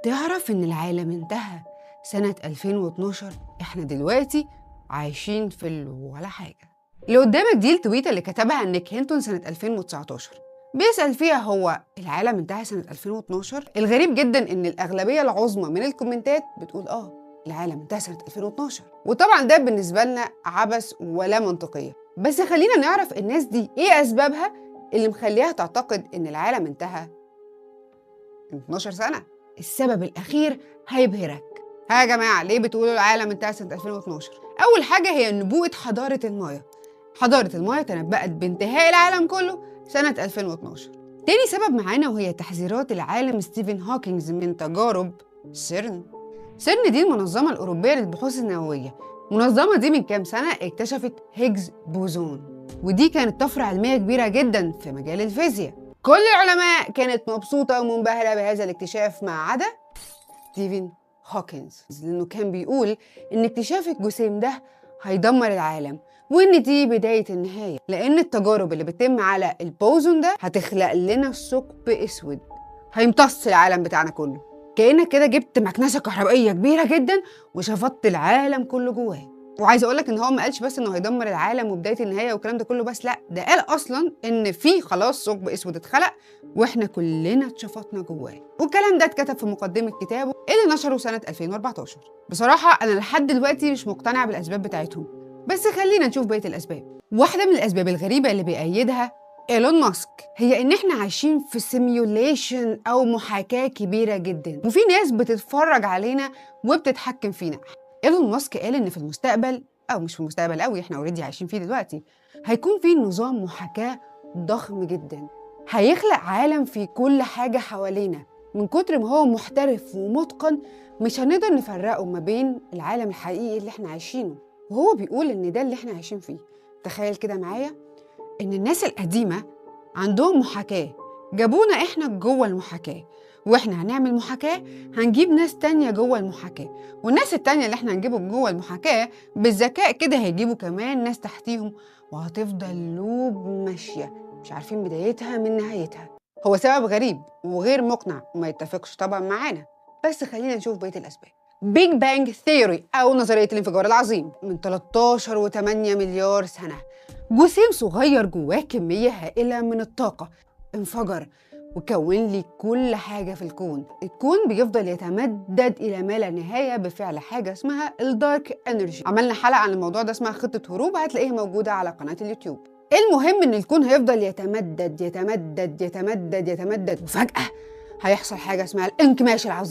تعرف إن العالم انتهى سنة 2012؟ إحنا دلوقتي عايشين في ولا حاجة. اللي قدامك دي التويتة اللي كتبها نيك هينتون سنة 2019، بيسأل فيها هو العالم انتهى سنة 2012؟ الغريب جدا إن الأغلبية العظمى من الكومنتات بتقول العالم انتهى سنة 2012، وطبعا ده بالنسبة لنا عبث ولا منطقية. بس خلينا نعرف الناس دي إيه أسبابها اللي مخليها تعتقد إن العالم انتهى من 12 سنة. السبب الأخير هيبهرك. ها يا جماعة، ليه بتقولوا العالم انتهى سنة 2012؟ أول حاجة هي نبوءة حضارة المايا. حضارة المايا تنبأت بانتهاء العالم كله سنة 2012. تاني سبب معانا وهي تحذيرات العالم ستيفن هوكينجز من تجارب سيرن. سيرن دي المنظمة الأوروبية للبحوث النووية. المنظمة دي من كام سنة اكتشفت Higgs boson، ودي كانت طفرة علمية كبيرة جدا في مجال الفيزياء. كل العلماء كانت مبسوطة ومنبهرة بهذا الاكتشاف ما عدا ستيفن هوكينز، لأنه كان بيقول إن اكتشاف الجسيم ده هيدمر العالم وإن دي بداية النهاية، لأن التجارب اللي بتتم على ال boson ده هتخلق لنا ثقب أسود هيمتص العالم بتاعنا كله. كأنك كده جبت مكنسة كهربائية كبيرة جدا وشفطت العالم كله جواه. وعايزه اقول لك ان هو ما قالش بس انه هيدمر العالم وبداية النهاية والكلام ده كله بس، لا ده قال اصلا ان في خلاص ثقب اسود اتخلق واحنا كلنا اتشفطنا جواه. والكلام ده اتكتب في مقدمه كتابه اللي نشره سنة 2014. بصراحة انا لحد دلوقتي مش مقتنعة بالاسباب بتاعتهم، بس خلينا نشوف بقية الاسباب. واحدة من الاسباب الغريبة اللي بيأيدها ايلون ماسك هي ان احنا عايشين في simulation او محاكاة كبيرة جدا، وفي ناس بتتفرج علينا وبتتحكم فينا. ايلون ماسك قال ان في المستقبل، او مش في المستقبل قوي، احنا already عايشين فيه دلوقتي، هيكون في نظام محاكاة ضخم جدا هيخلق عالم في كل حاجة حوالينا. من كتر ما هو محترف ومتقن مش هنقدر نفرقه ما بين العالم الحقيقي اللي احنا عايشينه، وهو بيقول ان ده اللي احنا عايشين فيه. تخيل كده معايا ان الناس القديمة عندهم محاكاة، جابونا احنا جوه المحاكاة، واحنا هنعمل محاكاة هنجيب ناس تانية جوه المحاكاة، والناس التانية اللي احنا هنجيبهم جوه المحاكاة بالذكاء كده هيجيبوا كمان ناس تحتيهم، وهتفضل لوب ماشية مش عارفين بدايتها من نهايتها. هو سبب غريب وغير مقنع وما يتفقش طبعا معانا، بس خلينا نشوف بقية الأسباب. Big Bang Theory أو نظرية الانفجار العظيم من 13.8 مليار سنة، جسيم صغير جواه كمية هائلة من الطاقة انفجر وكون لي كل حاجة في الكون. الكون بيفضل يتمدد إلى ما لا نهاية بفعل حاجة اسمها ال dark energy. عملنا حلقة عن الموضوع ده اسمها خطة هروب، هتلاقيها موجودة على قناة اليوتيوب. المهم إن الكون هيفضل يتمدد يتمدد يتمدد يتمدد، وفجأة هيحصل حاجة اسمها الانكماش العظيم.